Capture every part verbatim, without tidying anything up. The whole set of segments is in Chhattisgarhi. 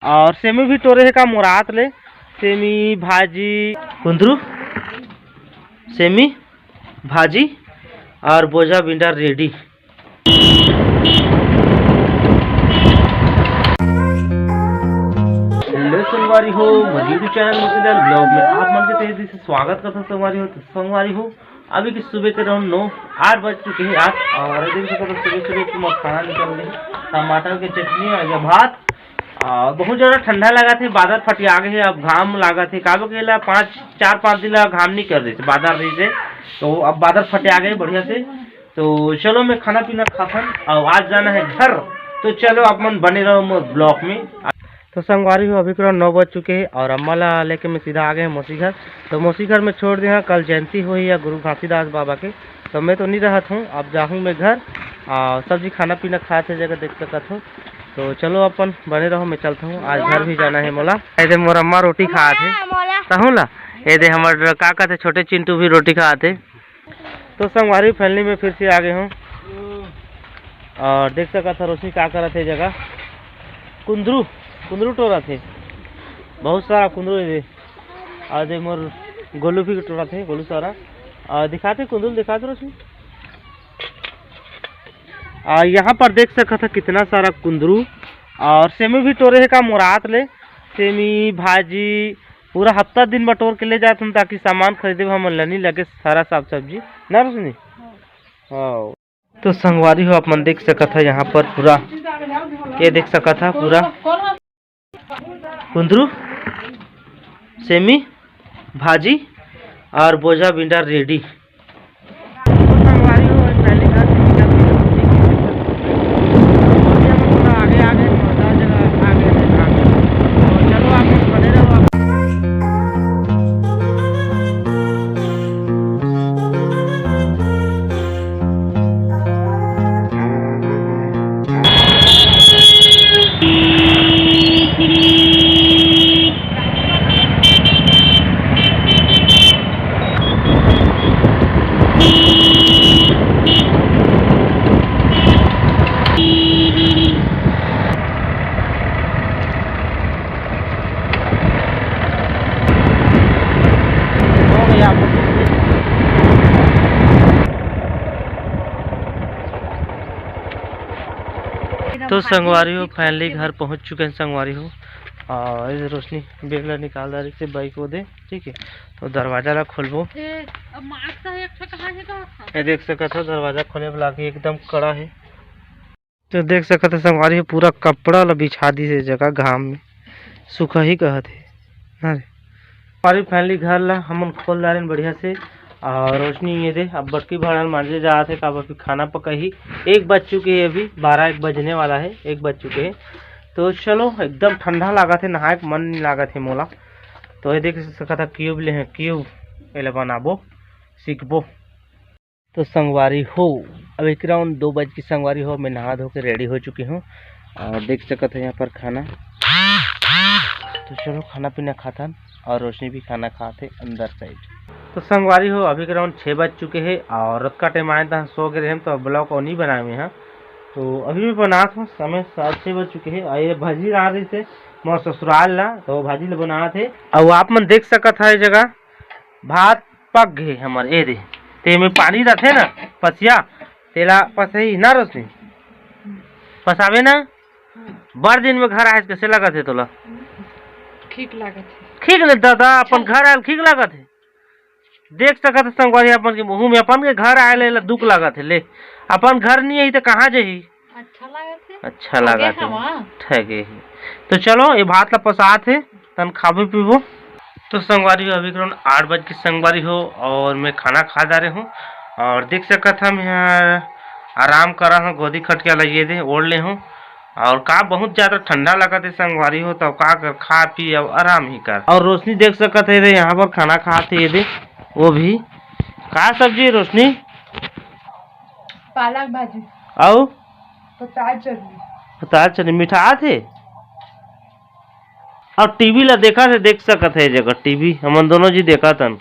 और सेमी भी टोरे हे का मोरात ले, सेमी भाजी, कुंदरू, सेमी भाजी और बोझा बिंडा रेडी। हेलो संगवारी हो, मोर YouTube चैनल मोतीलाल ब्लॉग में आप मन के तहे दिल से स्वागत करता हूँ संगवारी हो। तो संगवारी हो, अभी की सुबह के रहन नौ, आठ बज चुके हैं आज। और देख सकत हो सुबह सुबह तुम खाना निकल गए, टमाटर के चटनी और ये भात। और बहुत ज़्यादा ठंडा लगा थे, बादल फटिया गए हैं, अब घाम लगा थे। काबर के ला पाँच, चार पाँच दिन ला घाम नहीं कर रहे थे, बादल रही थे, तो अब बादल फटिया गए बढ़िया से। तो चलो मैं खाना पीना खाथन और आज जाना है घर। तो चलो आप मन बने रहो मोर ब्लॉग में। तो संगवारी हो, अभी करीब नौ बज चुके हैं और अम्मा ला लेके मैं सीधा आ गए हैं मौसी घर। तो मौसी घर में छोड़ दे हाँ, कल जयंती होही या गुरु घासीदास बाबा के, तो मैं तो नहीं रहत हूँ। अब जाहूँ मैं घर और सब जी खाना पीना खात हे जगह देख सकत हो। तो चलो अपन बने रहो, मैं चलता हूँ, आज घर भी जाना है मोला। ऐसे मोर अम्मा रोटी खात हे। मोला। कहूँ ला, ये दे हमर का कहते छोटे चिंटू भी रोटी खात हे। तो संगवारी फैमिली में फिर से आ गए हूँ और देख सकत हो रोशनी का करत हे जगह कुंदरू, कुंदरू टोरत हे, बहुत सारा कुंदरू हे। और दे मोर गोलू भी टोरत हे, गोलू सारा। और दिखाते कुंदरू दिखाते रोशनी। और यहाँ पर देख सकत हो कितना सारा कुंदरू और सेमी भी टोरे हे का मोरात ले, सेमी भाजी पूरा हफ्ता दिन बटोर के ले जात हन, ताकि सामान खरीदे बर हमन ल नी लगे सारा साग सब्जी ना रोशनी। हाँ। तो संगवारी हो, आप मन देख सकत ह यहाँ पर पूरा, ये देख सकत ह पूरा कुंदरू, सेमी, भाजी और बोझा बिंडा रेडी। तो संगवारी हो, पहले घर से निकल के अभी हम पूरा आगे, आगे, मर्दा जगह आगे, आगे। तो चलो, आप लोग बने रहो। तो संगवारी हो, फाइनली घर पहुंच चुके हैं संगवारी हो। और ये रोशनी बैग ला निकाल डारे से बाइक वो दे, ठीक है। तो दरवाजा ला खोलबो। ए, अब मास्क है, एक ठो कहाँ है, कहाँ था? ये देख सकत हो, दरवाजा खोले वाला के एकदम कड़ा है। तो देख सकत हो संगवारी हो, पूरा कपड़ा ला बिछा दी से जगह घाम में, सुखा ही कहत है ना रे। और फाइनली घर ला हमन खोल डारेन बढ़िया से। और रोशनी ये दे, अब बटकी भांड़ा मांजे जात हे, काबर कि खाना पकाही। एक बज चुके हे, अभी बारह एक बजने वाला है, एक बज चुके हे। तो चलो, एकदम ठंडा लागत हे, नहाए के मन नहीं लागत हे मोला। तो ये देख सकत ह क्यूब ले हैं, क्यूब एला बनाबो, सीखबो। तो संगवारी हो, अब एक राउंड दो बज के संगवारी हो, मैं नहा धो के रेडी हो चुके हूँ। और देख सकत हो यहाँ पर खाना, तो चलो खाना पीना खाथन। और रोशनी भी खाना खात हे अंदर साइड। तो संगवारी हो, अभी के राउंड छः बज चुके हे और रात का टाइम आए तो सो गए रहे, तो ब्लॉग और नहीं बनाए हुए हैं। तो अभी मैं बनात हूँ, समय साढ़े छः बज चुके हे। और ये भाजी ला रही थे मोर ससुराल ला, तो भाजी ला बनात हे। और आप मन देख सकत है जगह भात पक गे हमर, ए दे। ते में पानी रथे ना, पसिया, तेला पसही ना रोशनी? पसावे ना? बड़ दिन में घर आए, कैसे लगत हे तोला? ठीक लागत हे। ठीक ले दादा, अपन घर आयल ठीक लागत हे। देख सकत हे संगवारी, अपन के मुँह में अपन के घर आए ले दुख लागत हे। ले, अपन घर नहीं आई तो कहाँ जाही? अच्छा लागत हे। अच्छा लागत हे। ठगे ही। तो चलो, ये भात ला पसात हे, तन खाबो पीबो। तो संगवारी हो, अभी करीबन आठ बज के संगवारी हो, और मैं खाना खा डारे हूँ। और देख सकत हम यहाँ आराम करा हूँ, गोदी खटिया लगे दे ओढ़ ले हूँ। और का बहुत ज़्यादा ठंडा लगत हे संगवारी हो, तब का कर, खा पी अब आराम ही कर। और रोशनी देख सकत है रे, यहाँ पर खाना खात हे ये दे, वो भी। का सब्जी हे रोशनी? पालक भाजी। अउ? पताल चटनी। पताल चटनी मीठा आत हे? और टीवी ला देखा थे, देख सकत है ये जगह टीवी, हमन दोनों जी देखत हन।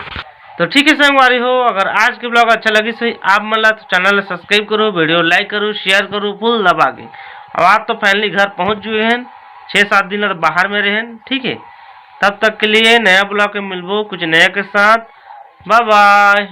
तो ठीक है संगवारी हो, अगर आज के ब्लॉग अच्छा लगिस होही आप मन ला, तो चैनल ला सब्सक्राइब करो, वीडियो लाइक करो, शेयर करो फुल दबा के। अब आप तो फाइनली घर पहुँच चुके हैं। छः सात दिन ला तो बाहर में रहेन, ठीक है। तब तक के लिए नया vlog में मिलबो कुछ नया के साथ। बाय बाय।